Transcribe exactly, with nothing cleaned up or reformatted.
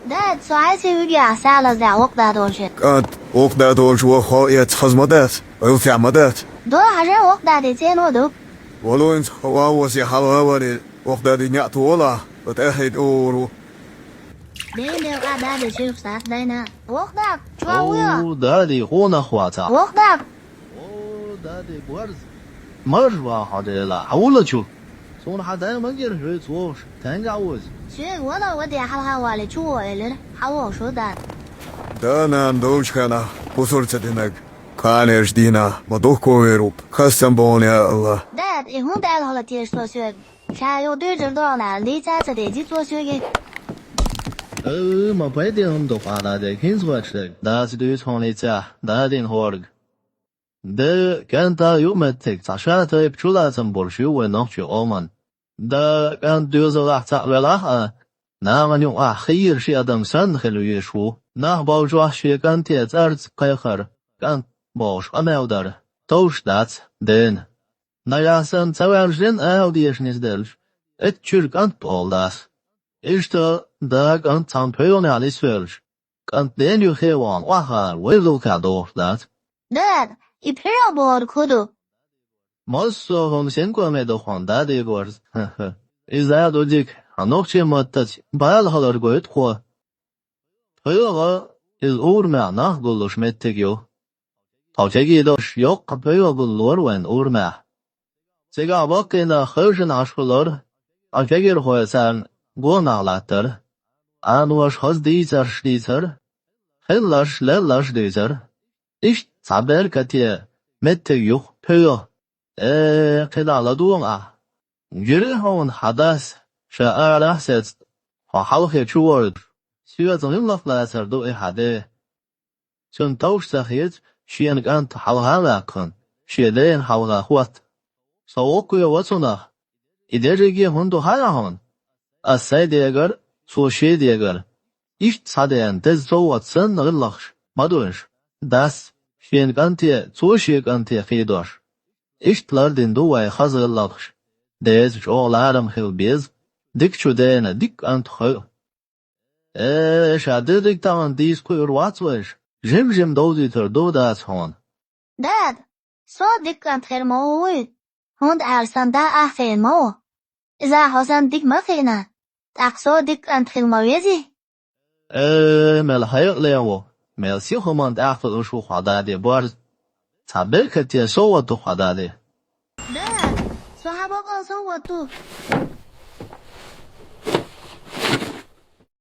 Дад, со хьайсий вуьгехь сагӀа лазадехь воккха да долуш. КӀант, воккха да долуш ваха хьо эцна хаза ма дац, гӀиллакхехь ма дац. Дора хьажа, воккха дадин цӀено ду. Валойнца хьо ван восе хьалха валийла, воккха дадин неӀ тухалахь, ткъа тӀаьхье тӀе вогӀур ву. Ден дел къа даде чуьрхьа схьа дайна. Воккха да, чу ван вуй? О, дади, хьо нах вацахь. Воккха да! О, дади, борз! Марша ван хьо Дела, хьан вула чу? Суна хьан дай ма гира хьоьца вогӀуш, тенга а вуза. Соьга вала ваде хьалха вале чу вогӀу элира, хьан вогӀуш ву дада. Да-нана долчу хенахь, кхусур ца динарг, кханерчу дийнахь ма духковер ву, хастам бохьуна, я АллахӀ. Дада, и хӀунда аьлла хьала теша со соьга? Ша юха дуьйцур ду хьуна аьлла, дийца а ца дезий цо соьга? Э, ма пайде хӀума ду хьан даде, хӀинца вач дерг, дас дуьйцу хьуна хӀинца, дадин хӀорг. Де, кӀентан юкъаметтиг цхьа ша тайпа чулацам болуш ю вайн нохчийн къоман. Да, кӀант доьзалахь цхьаъ велахь а, нахана юкъахь хийра ши адам санна хила везаш ву. Нах болчохь шен кӀанте цӀарца кхайкхар, кӀант бохуш къамел дар, товш дац дена. Нагахь санна ца ваьлча ден ала дезаш нисделча, эццачуьра кӀант олу дас. Иштта, да, кӀант цхьана пхьоьгӀанехь нисвелча, кӀант ден юххе а вахана охьахаар вай гӀиллакхехь дохуш дац. Дада, и пхьоьгӀа бохург хӀун ду? Массо а хӀума синкъоме ду хьуна, дади, борз. Иза а ду дика, хьан нохчийн маттаца бала хилар гойту тхо. ПхьоьгӀа, иза урамехь нах гуллуш меттиг ю. Тхо кегий долуш йоккха пхьоьгӀа гуллора вайн урамехь. Цигахь баккхий нах хевшина Ӏаш хилара, ткъа кегийрхой царна гонах латтара. Къаноша хаза дийцарш дийцара, хилларш, лелларш дуьйцура. Иштта цхьа беркате меттиг ю-кх пхьоьгӀа. Э, кхидӀа ладогӀа ахь. Гира хьуна хьан дас, ша арахь а сецна, хьо хьалхе чу вуьйцуш, соьца гӀиллакх лацар ду и хьан ден. Цунна товш ца хета шена кӀант хьалха а ваьккхина, шен дена хьалха хӀотта. Со воккхаве ван цунах. И дерриге а хӀунда ду хаьа хьуна? Ас сайн дегара, цо шен дегара. Иштта схьадеана деза совгӀат санна гӀиллакхаш ма ду уьш. Дас шена кӀанте, цо шен кӀанте кхийдош. Иштта лардина ду вай хаза гӀиллакхаш. Деза чӀогӀа ларам хила беза, дикачу дена дика кӀант хила. Э, ша дерриг тахана дийца кхуьур вац вайша, жим-жим довзуьйтур ду дас хьуна. Дада, со дика кӀант хир ма ву вуй, хӀунда аьлча сан да ахь хиъна ма ву. Иза хьо санна дика ма хиъна, тӀаккха со дика кӀант хила ма везий? Э, мел хьекъале ву, мел сиха хӀуманна тӀаьхьа хууш ву хьо, дади, борз. Цхьа беркате совгӀат ду хьо, дади. Дада, со хьан бакъал совгӀат ду.